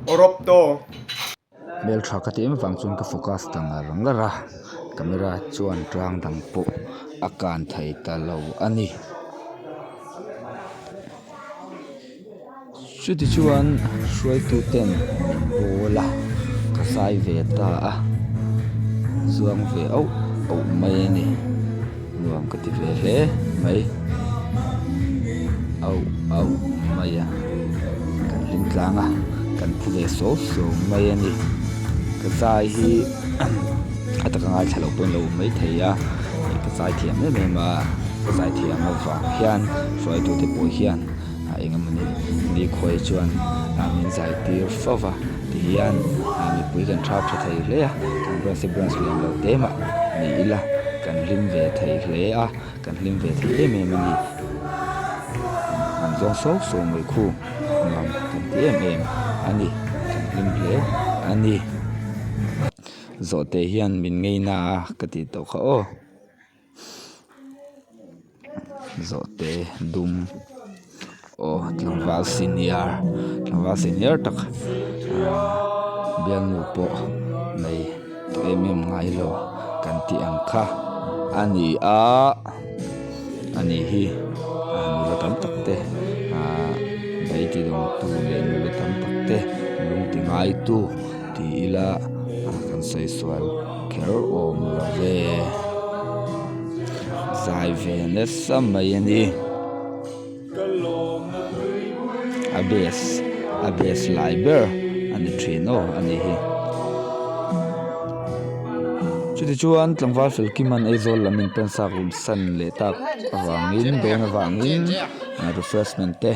Awrawp to. Hmeltha ka ti em avang chuan ka focus ta ngar ngar a, camera chuan tlang dang pawh a kan thei ta lo a ni. Chuti chuan hruaitu ten min bawl a, ka zai ve ta a, zuang ve auh auh mai a ni, nuam ka ti ve hle mai, auh auh mai a, kan hlim tlang a, kan phu ve suau suau mai a ni, ka zai hi a taka ngaithla loh pawhin lo awm mai thei a, ka zai thiam em em a, ka zai thiam avang hian hruaitu te pawh hian. a eng emawni nikhuai chuan ah min zai tir fo va tihian ah mipui kan thap tha thei hle a kan branch hi branch lian lo te mah ni ila kan hlim ve thei hle a kan hlim ve thei em em a ni an zawng suau suau mai khu nuam kan ti em em a ni kan hlim hle a ni zawhte hian min ngei na a ka tih tawh kha aw. Zawhte dum aw tlangval senior tlangval senior tak ahh bialnu pawh nei tawh em em ngai lo kan tih ang kha a ni a a ni hi nula tam tak te ahh bei ti dawngtu leh nula tam tak te lung ti ngai tu ti ila kan sawi sual kher awm lo ve zai ve nasa mai a ni a base a base lai ber a ni thin aw a ni hi chutichuan tlangval fel kim an Aizawl lam in pen sak san leh tak avangin dawn avangin refreshment te.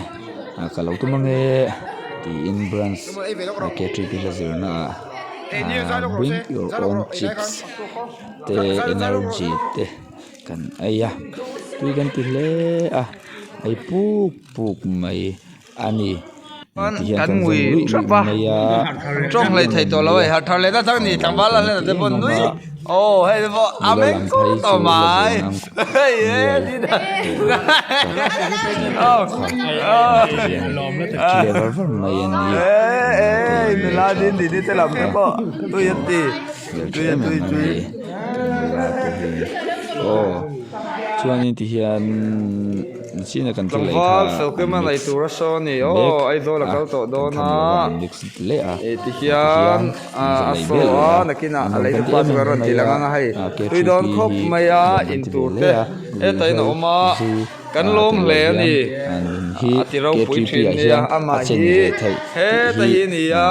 Ah ka lo tum ange tiin branch K three P hla zirna ah ah bring your own chips te energy te kan ei a tui kan ti hle a ei puk puk mai a ni ti hian kan zawng luih luih mai a nula lam phei chu la zir ang Chuanin ti hian china kan thil ei kha an mix mek a kan tham lova an mix leh a ti hian a saw a nakinah a lei pa chu ka rawn ti lang ang a hei tui dawn khawp mai a in tur te hetah in a awm a kan lawm hle a ni a ti ropui thin nia amah hi heta hi a ni a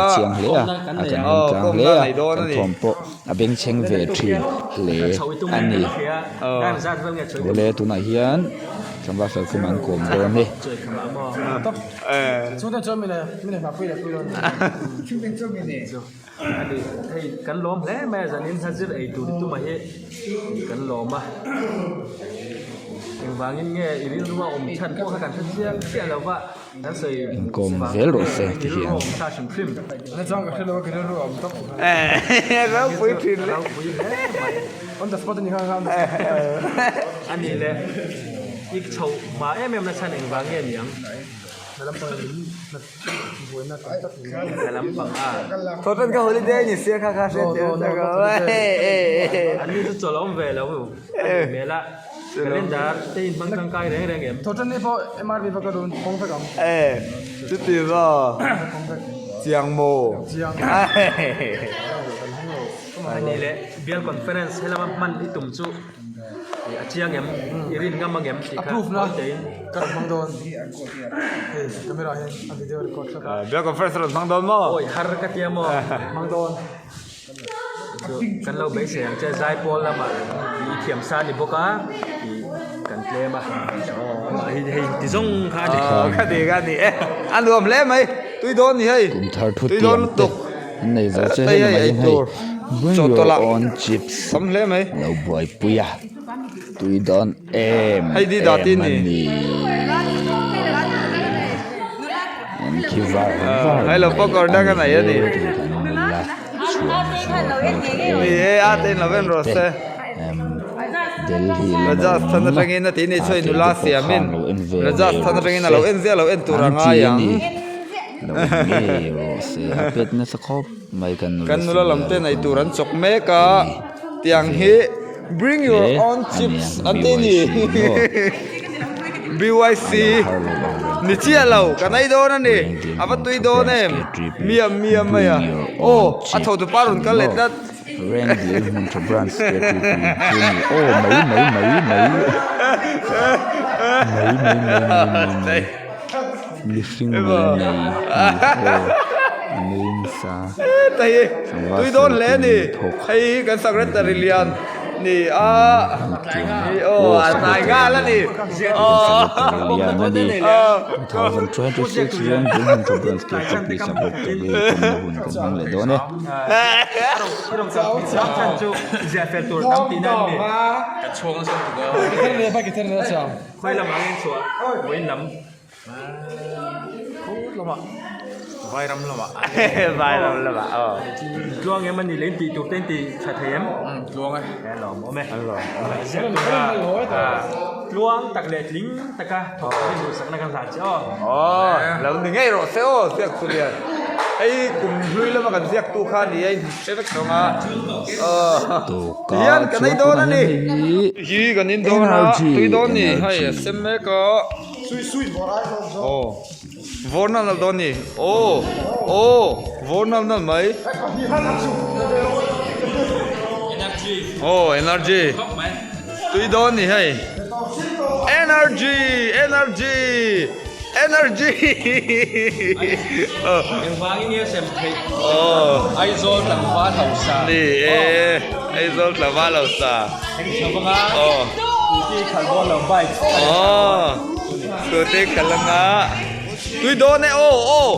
aw kawmna a nei dawn a ni. A bengchheng ve thin hle a ni awle tunah hian tlangval fel khum an kawm dawn e. Kan lawm hle mai a zanin hla zir ei tur tumah hi kan lawm a engvangin nge i rilru a awm chhan pawh kha kan hre chiang chiah lo va. Inkawm zel rawh se ti hian. Calendar te in hmang tangkai reng reng em? Thawhṭanni pawh MRB va ka rawn hawng vek ang. E, chuti maw? Chiang maw? Chiang. Ani leh Bial Conference helama hman i tum chu a chiang em? I rin ngam ang em tih kha Approve na hawi tein. ka rawn hmang dawn. Hei camera hian a video record thlap a. Bial Conference rawn hmang dawn maw? Awi har ka tia maw? Hmang dawn. Chu kan lo beisei ang che zaipawl lamah i thiam sa ni bawk a ih kan tlem a amah hi hei ti zawng kha a ni. Aw ka ti ka ni e a nuam hle mai tui dawn ni hei Kum thar thu tui dawn tiam te lutuk an nei zo che hei hei hei mai ei hei tur bring chaw your tawlh ah own chips tam hle mai lo buaipui a tui dawn em hei di dah em tin a ni. ni an khi var var hei lo mai pakawr a dang a ni nei a ni. hle tih kan nula chhuan zual hmeltha em Ni e a te em in lo en mai rawh te se. em Delhi lama Rajasthan awm atangin a tih ni a chuan kei nula te pawh siamin khan lo en ve ngei Rajasthan rawh atangin a se lo en zia lo en tur a an ngai ti a ang. ni. Lo awm ngei rawh se a pet nasa khawp mai kan nula Kan nula lam te nei tur an chawk mek a tiang hi bring your own chips an ti ni BYC ni chiah lo kan ei dawn a ni a va tui dawn em miam miam mai a aw a tho tupa rawn kal leh tlat. Rengdil hmun tha branch te chu tui chu ni aw mai mai mai mai mai mai mai mai mai mai mihring mai nei ni aw a nui nasa tui dawn hle a ni hei hi kan secretary lian ni a aw a hnai nghal a ni secretary lian a ni 2026 Rengdil hmun tha branch te chu tui secretary kawmna hun kan hmang leh dawn e. Aw lo ni ngei rawh se aw ziak chu lian hei kum hlui lama kan ziak tu kha ni a in hre vek thawng a aw tihian kan ei dawn a ni hi kan in dawn a tui dawn ni hei a sem mek a aw vawr nal nal dawn ni aw aw vawr nal nal mai aw energy. Tui dawn ni hei. Energy! Energy! Energy! Engvangin nge sem theih? Aizawl tlangval hausa. Ni e, Aizawl tlangval hausa. Eng chho vanga scooty khalh dawn lo bike. Scooty khalh anga. Tui dawn e aw aw.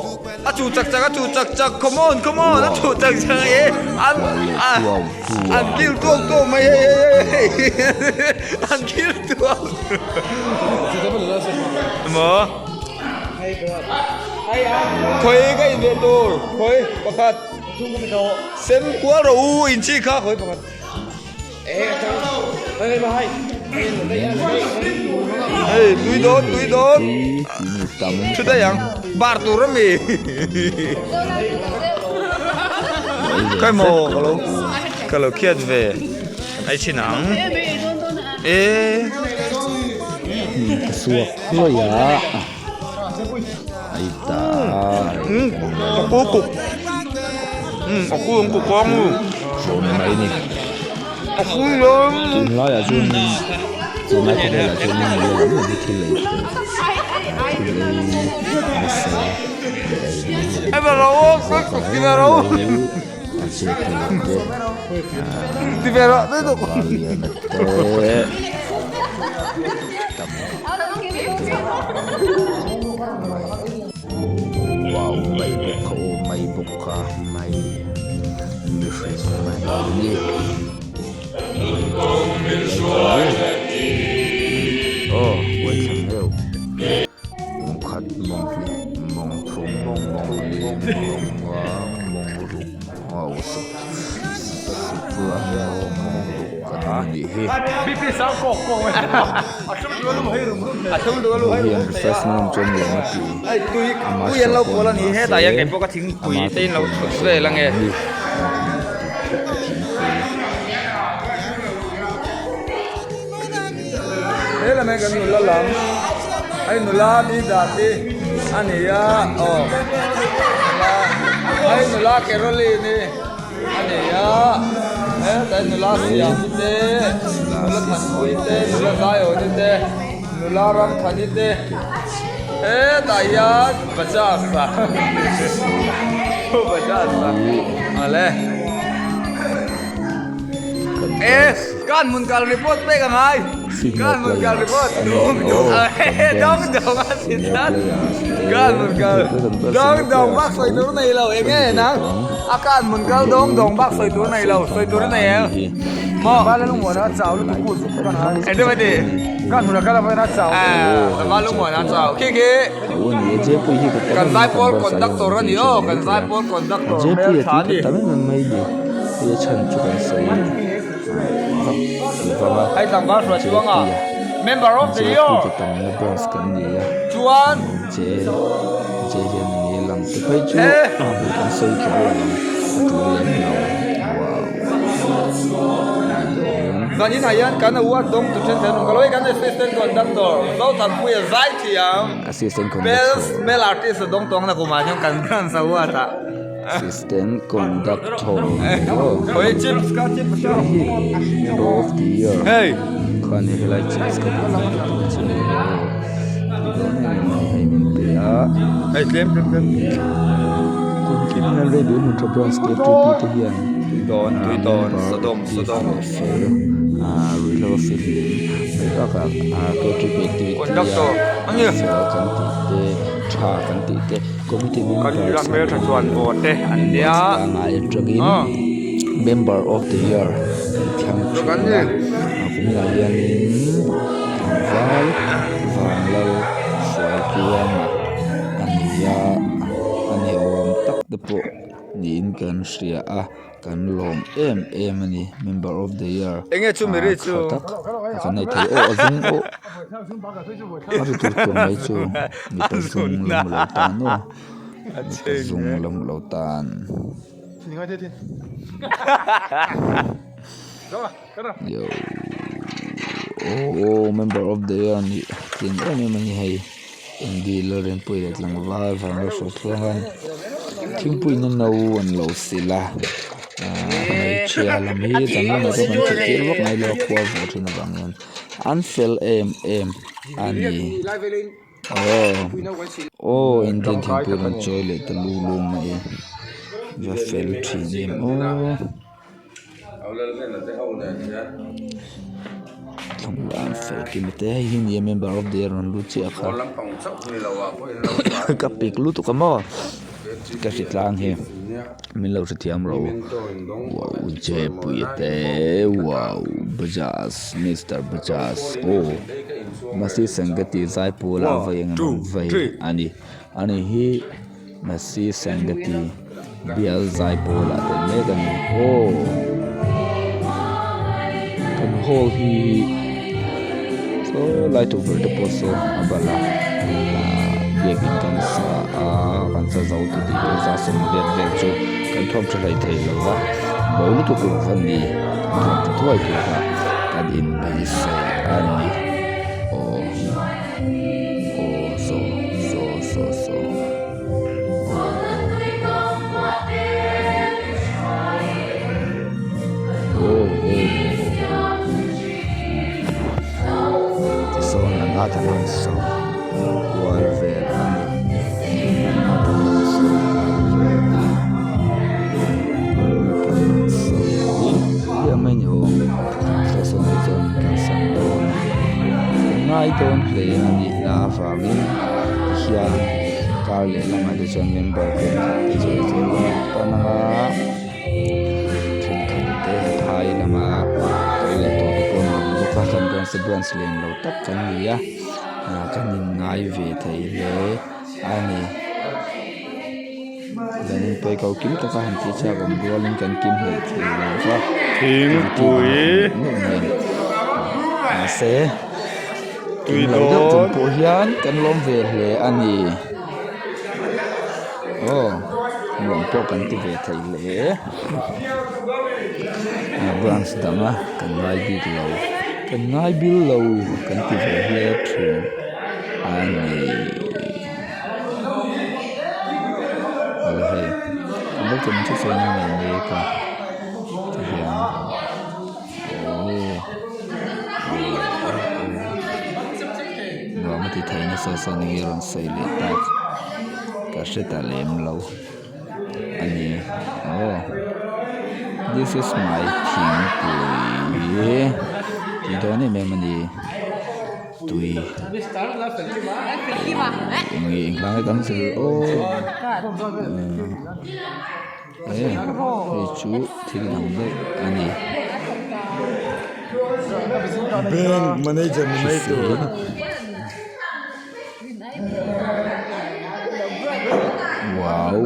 A chu chak chak a chu chak chak come on come on a chu chak chak e an an kil tuau tuau mai hei hei hei hei an kil tuau maw khawi ka in ve tur khawi pakhat sem kual rawh u in chi kha khawi pakhat. Hei tui dawn tui dawn thu daih ang bar tur a mi khawi maw ka lo ka lo khiat ve ai chhin ang e ka suak hluai a ai ta a ku kuk a ku ang kuk ang Hrawn mai ni. A ku ang. Tunlaiah chuan tunlai khawvelah chuan mi nula lam lam hi thil ei thei thil ei nasa Ai va ro ka kuk ti va ro. A che thei te Ti ve ro te tu. Valiana te tam Wow mai bawk kha aw mai bawk kha mai mihring mai ni aw uai thla hreuh mawng khat mawng hnih mawng thum mawng li mawng nga mawng ruk aw sup sup mawng ruk kan awm anih hi. Hei hian refreshment room chuan nuam a ti ama show pawh ni mahse ama thawmhnaw a ni thingpui. Helamai kan nula lam hei nula ni dah te a ni a aw hei nula Caroline a ni a hetlai nula Siami te nula Thanpuii te nula Zaiawni te nula Ramthani te hetah hian Bajaj a Bajaj a awle e kan hmun kal report pek a ngai kan hmun kal report dawng dawng a si tlat kan hmun kal dawng dawng bak sawi tur nei lo eng nge nang a kan hmun kal dawng dawng bak sawi tur nei lo sawi tur nei em maw eng te mati val lungmuan a chau khi khi kan zaipawl conductor a ni aw kan zaipawl conductor hmel tha a ni. Hei tlangval hruai chuang a member of the year chuan. te phei chu kan sawi kher lo ang a tul lem lo wow Zanin ah hian kan award dawng tu then then awm ka lo hei kan assistant conductor Zothanpuia Zaithiam Assistant conductor Best male artist a dawng tawng na kumah hian kan branch award ah Assistant conductor Khawi chips ka chips ka Member of the year Hey khan hei helai chips ka duh mai ka tih chu tui dawn em em mai hei min pe a Hei tlem tlem tlem Kum kim hian radio hmun tha branch te TP te hian Tui dawn tui dawn sodom sodom fel ruihhlo a fel hlim mai bakah KTP activity Conductor a fel kan tih te tha kan tih te committee Kan members la hmeltha chuan vaw te an nia ngai atangin member of the year an thlang thin a a kuminah hianin tlangval vanlal hruaitluanga a ni a a ni awm tak te pawh niin kan hria a. Kan lawm em em a ni member of the year Enge chu miri chu tha tak a kan nei thei aw a zung aw a ri tur tur mai chu mipa zung lam lo tan aw mipa zung lam lo tan aw aw member of the year nih tlin em em a ni hei. Engdi Lalrinpuii leh tlangval Vanlalhruaitluanga'n thingpuina no an lo sil a ahh hmeichhia lam hi dang lamah pawh kan theh tir vak mai lo a khua vawh thin avang hian an fel em em a ni aw aw Indian thingpui rawn chawi leh ta lu lu mai va fel thin em aw. Hei hi nia member of the year rawn lut chiah kha ka pik lutuk a maw ka hre tlang hi min lo hrethiam rawh u wow Jaypui te wow Bajaj mister Bajaj aw Masi Sangati zaipawl a vei ang an vei a ni ani hi. Masi Sangati bial zai pawl ah tel mek a ni aw kan hall hi saw lai tukverh te pawh saw a bal a ahh biakin kan sa a kan sa zo te tih pawh za sawmriat vel chu kan thuam tha hlei thei lo va bo lutuk lo va ni kan thuam tha thuai tur a kan inbeisei a ni aw. Aw saw saw saw saw aw aw aw aw aw aw tisawn an at an rawn saw kual vel a ni an at an rawn saw kual vel a an rawn saw hi a mai ni awm saw saw nei chuan kan sam dawn a. Kan ngai dawn hle a nih na avangin tihian kar leh lamah te chuan member thenkhat te chu zel lam an pan anga thenkhat te phai lama kal leh tawh te pawh an awm bawk a kan branch te branch lian lo tak kan ni a ah kan inngai ve thei hle a ni. Zanin pawi ko kim taka han tih chhiat awm rualin kan kim hleih thei lo va Thingpui mahse kim lo deuh chung pawh hian kan lawm ve hle a ni aw nuam pawh kan ti ve thei hle branch danga kan ngai bik lo kan ngai bil lo kan ti ve hle thin a ni. Awle hei kan lo tum chu chuan a nei mek a tihian aww aww aww nuam a ti thei nasa sawn enge a rawn sawi leh tak ka hre ta lem lo a ni aw this is my thingpui tih dawn em em a ni. Tui eng nge eng hlai kan zir aw eh hei chu thil dang daih a ni. Bank manager ni mai tur. Wow.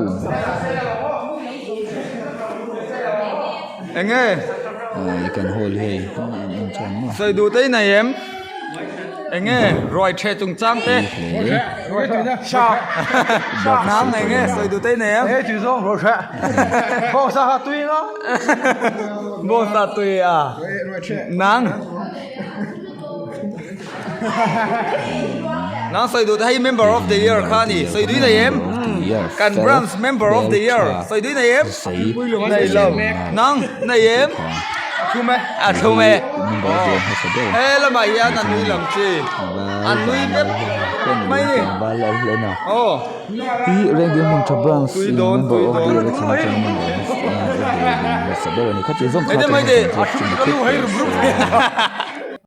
Enge? Ah i kan hall hi hei an en chuan maw. Sawi duh te i nei em? Enge ruai ṭhe chungchang te. Nang enge sawi duh te i nei em? Bawngsa tui a. Nang. Nang sawi duh te hei member of the year kha a ni. Sawi duh i nei em? Kan branch member of the year sawi duh i nei em? Nei lo. Nang nei em? A thlum e. He lamah hian a nui lam chi. A nui vek mai ni. Aw. Hi Rengdil hmun tha branch in member of the year a thlen atang member of the year hmasa ber a ni. Khatih zawng kha chuan hei chu